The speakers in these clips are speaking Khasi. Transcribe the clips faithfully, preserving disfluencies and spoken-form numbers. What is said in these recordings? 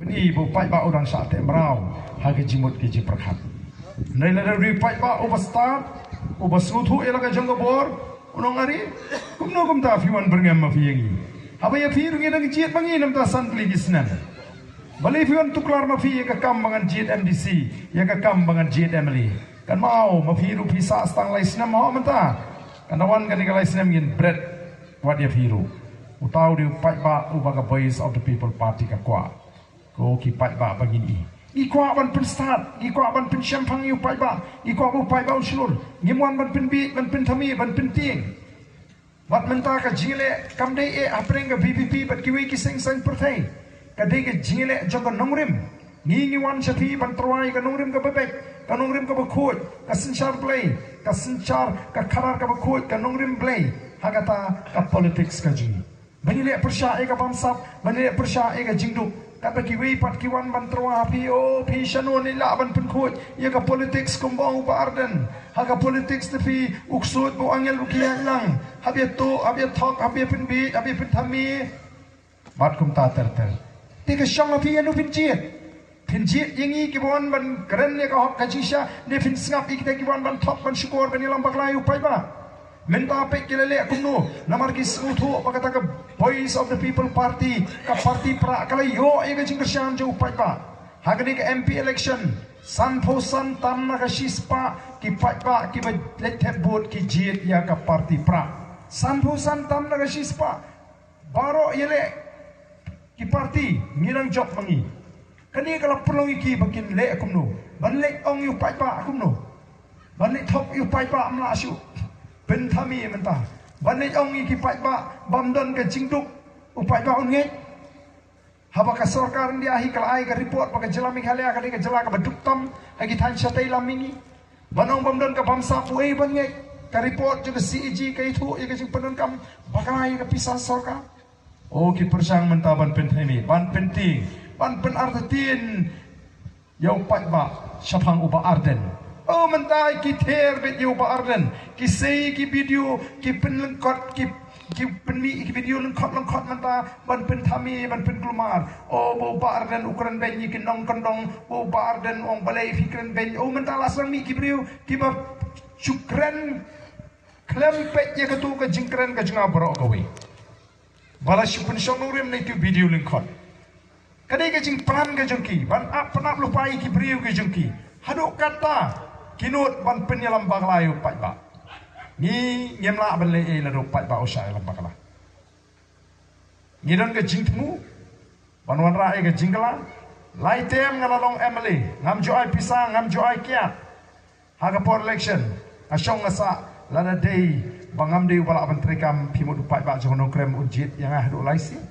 Pyn-i ba u paidbah u dang shah teh mraw ha ka jingmut ka jingpyrkhat. Hynrei lada u dei u paidbah uba stad, uba sngewthuh ïa la ka jong ka bor, u ong, "Are, kumno kumta phi wan byrngem ma phi ïa ngi? Haba ïa phi ruh ngi dang jied ma ngi na bynta san tylli ki snem. Balei phi wan tuklar ma phi ïa ka kam ba ngan jied M D C, ïa ka kam ba ngan jied M L A? Kan mau ma phi ruh phi sah tang lai snem ho mynta. Kan da wan kane ka lai snem ngin bret wat ïa phi ruh." Uta u dei u paidbah uba ka Voice of the People Party ka kwah. Ko ki paidbah ba ngin i, ngi kwah ban pynstad, ngi kwah ban pynshemphang ïa u paidbah, ngi kwah ba u paidbah un shlur. Ngim wan ban pynbieit, ban pynthame, ban pyntieng. Bad mynta ka jingleh kam dei eh hapdeng ka V P P bad kiwei ki seng saiñ pyrthei. Ka dei ka jingleh jong ka nongrim. Ngi ngi wan sha phi ban tyrwa ïa ka nongrim kaba beit, ka nongrim kaba khuid, ka synshar Blei, ka synshar ka khadar kaba khuid, ka nongrim Blei. Ha kata ka politics ka jong ngi. Ba ngi leh pyrshah ïa ka bamsap, ba ngi leh pyrshah ïa ka jingduk. Katba kiwei pat ki wan ban tyrwa ha phi, "O phi, shano ngin lah ban pynkhuid ïa ka politics kumba ong u Bah Ardent? Ha ka politics te phi, u ksuid bad u angel ruh ki ïaid lang. Hap ïa tuh, hap ïa thok, hap ïa pynbieit, hap ïa pynthame." Bad kumta ter ter. Te ka shong ha phi ïano phin jied. Phin jied ïa ngi kiba wan ban kren ïa ka hok ka jingshisha, ne phin sngap ïa kita kiba wan ban thok, ban shukor, ban ïalam bakla ïa u paidbah? Mynta peit ki la leh kumno, namar ki sngewthuh ba kata ka Voice of the People Party, ka party prah, ka la ïoh ïa ka jingkyrshan jong u paidbah. Ha kane ka M P election, sanphew san tam na ka shispah ki paidbah kiba leit thep vote ki jied ïa ka party prah. Sanphew san tam na ka shispah. Baroh ïaleh ki party, ngi nang jop ma ngi. Kane ka la pynlong ïa ki ba kin leh kumno, ban leit ong ïa u paidbah kumno, ban leit thok ïa u paidbah, ym lah shuh. Pynthame mynta, ban leit ong ïa ki paidbah bym don ka jingduk, u paidbah un ngeit? Haba ka sorkar India hi ka la ai ka report ba ka jylla Meghalaya ka dei ka jylla kaba duk tam ha ki thaiñ shatei lam mihngi. Ban ong bym don ka bamsap, uei ban ngeit? Ka report jong ka C A G ka ïathuh ïa ka jingpyndonkam bakla ïa ka pisa sorkar. O ki pyrshang mynta ban pynthame, ban pyntieng, ban pynartatien ïa u paidbah shaphang u Bah Ardent. O mynta ki ther beit ïa u Bah Ardent, ki sei ki video, ki pynlyngkot, ki ki pynmih ki video lyngkot lyngkot mynta ban pynthame, ban pynkulmar. O, ba u Bah Ardent u kren beiñ ïa ki nongkyndong, ba u Bah Ardent u ong balei phi kren beiñ. O, mynta la sdang mih ki briew kiba shu kren khlem peit ïa katu ka jingkren ka jong nga baroh kawei, ba la shu pynshong nongrim na itu video lyngkot. Ka dei ka jingplan ka jong ki ban ap, pynap lypa ïa ki briew ki jong ki. Haduh katta ki nud ban pynïalam bakla ïa u paidbah. Ngi ngim lah ban leh ei lada u paidbah u shah ïalam bakla. Ngi don ka jingthmu ban wanrah ïa ka jingkylla. Lai term nga la long M L A, ngam ju ai pisa, ngam ju ai kiad. Ha ka por election, nga shong nga sah, lada dei ba ngam dei uba lah ban treikam, phi mut u paidbah jong u Nongkrem un jied ïa nga haduh lai sien?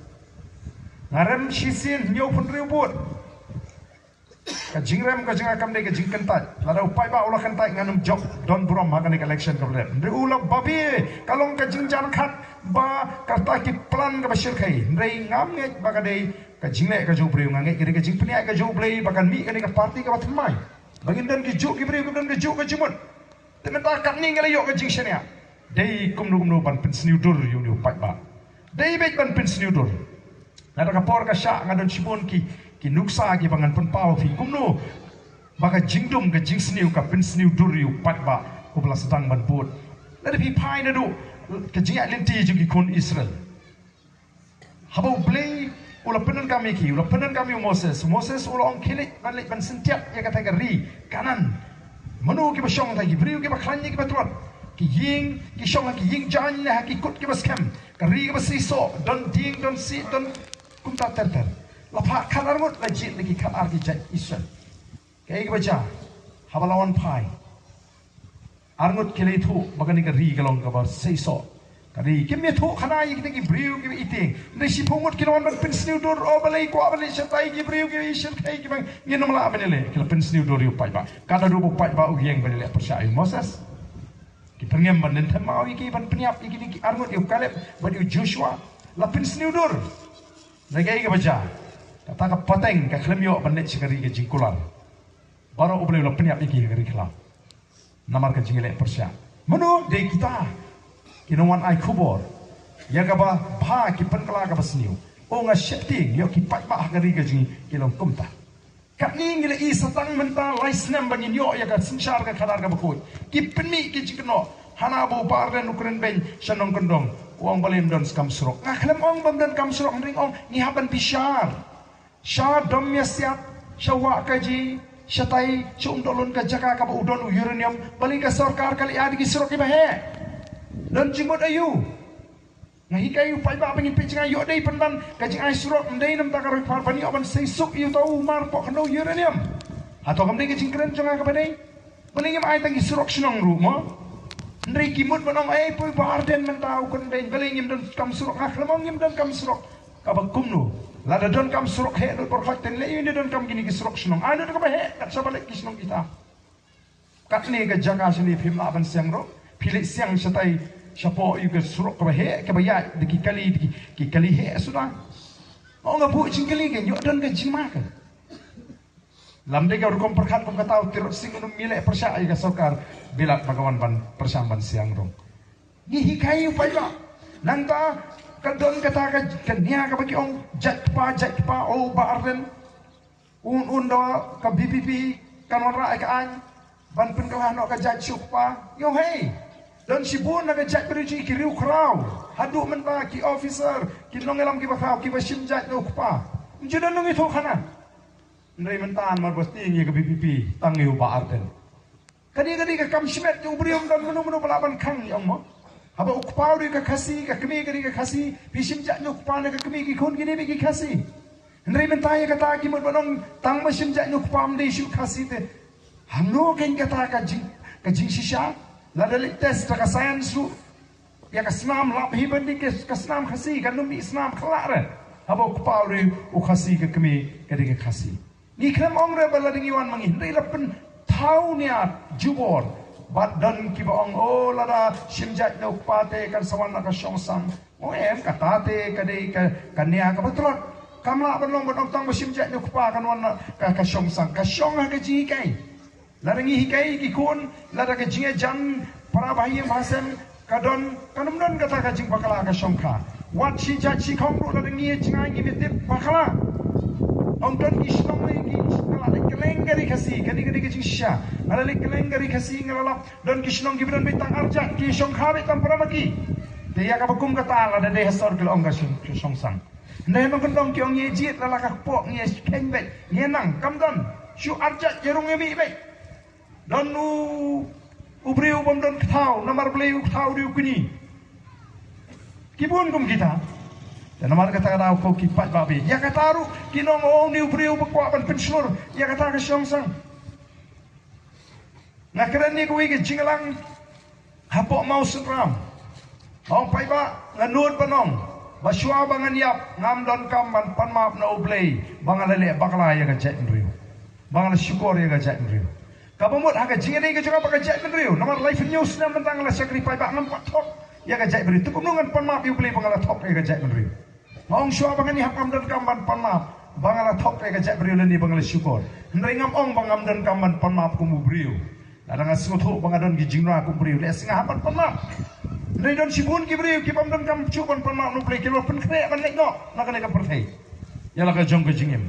Nga rem shisien hynñiewphew hynriew vote. Ka jingrem ka jong nga kam dei ka jingkyntait. Lada u paidbah u la kyntait ngan ym jop don burom ha kane ka election kaba dep. Hynrei u la babe, ka long ka jingjar khat ba kata ki plan kaba shyrkhei. Hynrei ngam ngeit ba ka dei ka jingleh ka jong u briew, nga ngeit ka dei ka jingpynïaid ka jong u Blei ba kan mih kane ka party kaba thymmai. Ba ngin don ki juh ki briew, ngin don ki juh ki jingmut. Te mynta katne ngi la ïoh ka jingshaniah. Dei kumno kumno ban pynsniew dur ïa une u paidbah. Dei beit ban pynsniew dur. Lada ka por ka shah nga don shibun ki, ki nuksa kiba ngan pynpaw phi kumno ba ka jingdum ka jingsniew ka pynsniew dur ïa u paidbah uba la sdang ban bud. Lada phi phai naduh ka jingïaid lynti jong ki khun Israel. Haba u Blei u la pyndonkam ïa ki, u la pyndonkam ïa u Moses. U Moses u la ong khie leit ban leit ban syntiat ïa kata ka ri Kanaan. Mano kiba shong, kata ki briew kiba khlaiñ ne kiba tlot? Ki ïing, ki shong ha ki ïing jaiñ ne ha ki kut kiba skhem. Ka ri kaba seisoh, don dieng, don siej, don kumta ter ter. La phah khatar ngut, la jied na ki khatar ki jait Israel. Kaei kaba jia? Haba la wan phai, arngut ki la ïathuh ba kane ka ri ka long kaba seisoh. Ka ri, kim ïathuh khana ïa kita ki briew kiba ïeit. Hynrei shiphew ngut ki la wan ban pynsniew dur, o balei kwah ban leit shatai ki briew kiba ïeit shyrkhei kiba ngin ym lah ban ïaleh, ki la pynsniew dur ïa u paidbah. Kata duh ba u paidbah u ïeng ban ïaleh pyrshah ïa u Moses. Ki pyrngem ban lynthem maw ïa ki, ban pynïap ïa kine ki arngut, ïa u Kaleb bad ïa u Joshua. La pynsniew dur. Hynrei kaei kaba jia? Kata ka pateng ka khlem ïoh ban leit sha ka ri ka jingkular. Baroh U Blei u la pynïap ïa ki ha ka ri khlaw. Namar ka jingïaleh pyrshah. Mano? Dei kita ki nongwan ai khubor. Ïa kaba bha ki pynkylla kaba sniew. O nga sheptieng ïoh ki paidbah ha ka ri ka jong ngi ki long kumta. Katne ngi la i sa tang mynta lai snem ba ngin ïoh ïa ka synshar ka khadar kaba khuid. Ki pynmih ki jingkynnoh. Hana ba u Bah Ardent u kren beiñ sha nongkyndong, u ong balei ym don kam surok. Nga khlem ong ba ym don kam surok, hynrei nga ong ngi hap ban bishar. Sha Dom Ïasiat, sha Wah Kaji, shatai sha Umdohlun, ka jaka kaba u don u uranium, balei ka sorkar ka la ai da ki surok kiba heh? Don jingmut aïu? Nga hikai ïa u paidbah ba ngin peit jngai, ïoh dei pynban ka jingai surok, ym dei namar ka roi phar ban ïoh ban sei suk ïa uta u marpoh khyndew uranium. Hato kam dei ka jingkren jong nga kaba dei? Balei ngim ai tang ki surok shnong ruh mo? Hynrei ki mut ban ong, ei, poi Bah Ardent mynta u kren beiñ, balei ngim don kam surok. Nga khlem ong ngim don kam surok. Kaba kumno? Lada don kam surok heh lut baroh, te lei ïa u don kam kine ki surok shnong. Ai lut kaba heh kat shaba leit ki shnong kita. Katne ka jaka shane phim lah ban siang ruh. Phi leit siang shatai shapoh ïa ka surok kaba heh, kaba ïaid da ki kali, da ki, ki kali heh suda. Ong nga buh jingkylli, ka ïoh don ka jingma ka. Lymda ka rukom pyrkhat kum kata, u Tirot Sing un ym leh pyrshah ïa ka sorkar Bilat ba ka wan ban pyrshang ban siang ruh. Ngi hikai ïa u paidbah. Nangta ka don kata ka, ka nia kaba ki ong jait kpa, jait kpa, o Bah Ardent. Un, un da ka V P P kan wanrah ïa ka aiñ ban pynkylla noh ka jait sha u kpa. Ïoh hei. Don shibun na ka jaitbynriew jong ngi ki riewkhraw. Haduh mynta ki officer, ki nongïalam kiba khraw, kiba shim jait na u kpa. Ym ju don nongïathuhkhana. Hynrei mynta namar ba tieng ïa ka V P P, tang ïa u Bah Ardent. Kane ka dei ka kam shimet, u briew ym don mano mano ba lah ban khang ïa u mo. Haba u kpa u dei ka Khasi, ka kmie ka dei ka Khasi, phi shim jait na u kpa ne ka kmie, ki khun ki dei beit ki Khasi. Hynrei mynta ïa kata ki mut ban ong tang ba shim jait na u kpa ym dei shuh Khasi te. Hangno kein kata ka jing, ka jingshisha? Lada leit test da ka science ruh, ïa ka snam lap hi ban dei ka, ka snam Khasi, kan ym dei snam khyllah re. Haba u kpa u dei u Khasi, ka kmie ka dei ka Khasi. Ngi khlem ong re ba lada ngi wan ma ngi, hynrei la pynthaw nia jubor. Bad don kiba ong, o, lada shim jait na u kpa te kan sa wan na ka shongsang. O em, kata te ka dei ka, ka nia kaba tlot. Kam lah ban long ban ong tang ba shim jait na u kpa kan wan na ka, ka shongsang. Ka shong ha ka jinghikai. Lada ngi hikai ki khun, lada ka jingïajan para ba ha ïing ba ha sem ka don, kan ym don kata ka jingbakla ka shongkha. Wat shi jait shi khong ruh lada ngi ïa jngai ngi ïa tip bakla. Ym don ki shnong lei ki, nga la leit kylleng ka ri Khasi, kane ka dei ka jingshisha. Nga la leit kylleng ka ri Khasi nga la lap, don ki shnong kiba don beit tang ar jait, ki shongkha beit tang para ma ki. Te ïa kaba kum kata lada dei ha sor ki la ong ka shong, ka shongsang. Hynrei nongkyndong ki ong ngi ïa jied la la ka kpoh, ngi ïa kheiñ beit, ngi ïa nang, kam don. Shu ar jait ïa rung ïa mih beit. Don u, u briew bym don kthaw, namar balei u kthaw u dei u kñi. Ki bun kum kita. Te namar kata ka daw ko ki paidbah beit. Ïa kata ruh ki nong, o, une u briew ba kwah ban pynshlur ïa kata ka shongsang. Nga kren ïa kawei ka jingïalang hapoh Mawsynram. Ong paidbah, nga nud ban ong ba shuwa ba ngan ïap ngam donkam ban pan map na U Blei ba nga la leh bakla ïa ka jaitbynriew, ba nga la shukor ïa ka jaitbynriew. Kaba mut ha ka jingïadei ka jong nga bad ka jaitbynriew, namar laiphew hynñiew snem mynta nga la shakri paidbah, ngam pat thok ïa ka jaitbynriew. Te kumno ngan pan map ïa U Blei ba nga la thok ïa ka jaitbynriew? Nga ong shuwa ba ngan ïap ngam donkam ban pan map ba nga la thok ïa ka jaitbynriew lane ba nga la shukor. Hynrei ngam ong ba ngam donkam ban pan map kum u briew. Lada nga sngewthuh ba nga don ki jingrwai kum u briew, lehse nga hap ban pan map. Hynrei don shibun ki briew ki bym donkam shuh ban pan map na U Blei, ki la pynkhreh ban leit noh na kane ka pyrthei ïa la ka jong ka jingim.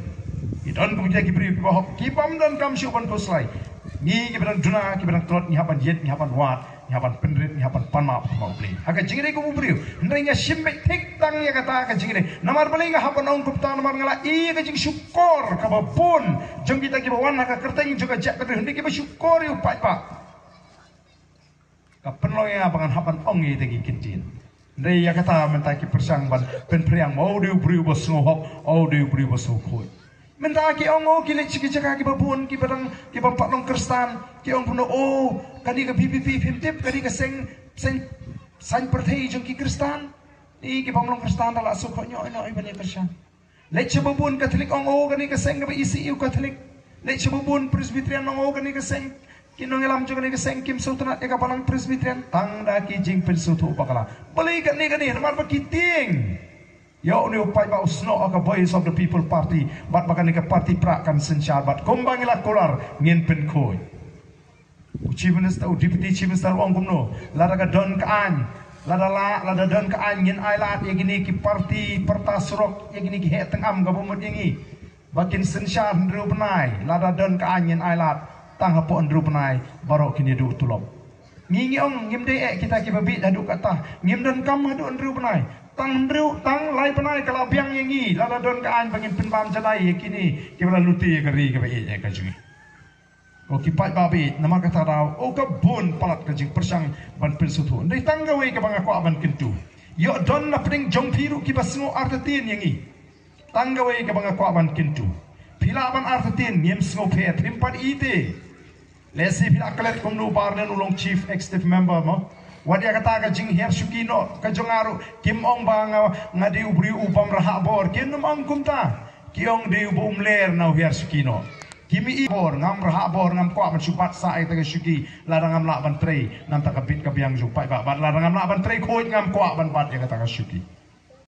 Ki don kum kita ki briew kiba hok, ki bym donkam shuh ban khuslai. Ngi kiba dang duna, kiba dang tlot, ngi hap ban ïeit, ngi hap ban wad, ngi hap ban pynrit, ngi hap ban pan map ha U Blei ha ka jingïadei kum u briew. Hynrei nga shim beit thik tang ïa kata ka jingïadei. Namar balei nga hap ban ong kumta? Namar nga la ïohi ïa ka jingshukor kaba bun jong kita kiba wan ha ka kyrteng jong ka jaitbynriew, hynrei kiba shukor ïa u paidbah. Ka pynlong ïa nga ba ngan hap ban ong ïa kita ki kyntien. Hynrei ïa kata mynta ki pyrshang ban pynphriang, o, u dei u briew ba sngewhok, o, u dei u briew ba sngewkhuid. Mynta ki ong, o, ki leit sha ki jaka kiba bun, kiba dang, kiba pat long Khristan, ki ong kumno, o, kane ka V P P phim tip, kane ka seng, seng, saiñ pyrthei jong ki Khristan. Ni ki bym long Khristan da la suk hok ñiuh ñiuh ban ïa kyrshan. Leit sha ba bun Katholik, ong, o, kane ka seng kaba isih ïa u Katholik. Leit sha ba bun Presbyterian, ong, o, kane ka seng, ki nongïalam jong kane ka seng kim sngewtynnat ïa ka balang Presbyterian. Tang da ki jingpynsngewthuh bakla. Balei kane kane? Namar ba ki tieng ïa une u paidbah u snoh ha ka Voice of the People Party bad ba kane ka party prah kan synshar bad kumba ngi la kular ngin pynkhuid. U Chief Minister, u Deputy Chief Minister u ong kumno? Lada ka don ka aiñ, Lada lah, lada don ka aiñ ngin ailad ïa kine ki parti pyrta surok, ïa kine ki heh tyngam kaba mut ïa ngi. Ba kin synshar hynriew bnai, lada don ka aiñ ngin ailad, tang hapoh hynriew bnai, baroh kin ïa duh tulop. Ngi ngi ong ngim dei eh kita kiba bieit haduh katta, ngim donkam haduh hynriew bnai. Tang hynriew, tang lai bnai ka la biang ïa ngi, lada don ka aiñ ba ngin pynbam jngai ïa kine, kiba la lute ïa ka ri kaba ïeit eh ka jong ngi. O ki paidbah ba ïeit, namar kata ka daw, o ka bun palat ka jingpyrshang ban pynsngewthuh. Hynrei tang kawei kaba nga kwah ban kyntu. Ïoh don na pdeng jong phi ruh kiba sngew artatien ïa ngi. Tang kawei kaba nga kwah ban kyntu. Phi lah ban artatien, ngim sngewpher, phim pat ïeit te. Lehse phi la klet kumno ba u Bah Ardent u long chief executive member mo. Wat ïa kata ka jinghiar shuki noh ka jong nga ruh, kim ong ba nga, nga dei u briew u bym rhah bor, kim ong kumta. Ki ong dei u ba um ler na u hiar shuki noh. Kim ïeit bor, ngam rhah bor, ngam kwah ban shu bat sah ïa kata ka shuki, lada ngam lah ban trei na bynta ka bit ka biang jong u paidbah, bad lada ngam lah ban trei khuid, ngam kwah ban bat ïa kata ka shuki.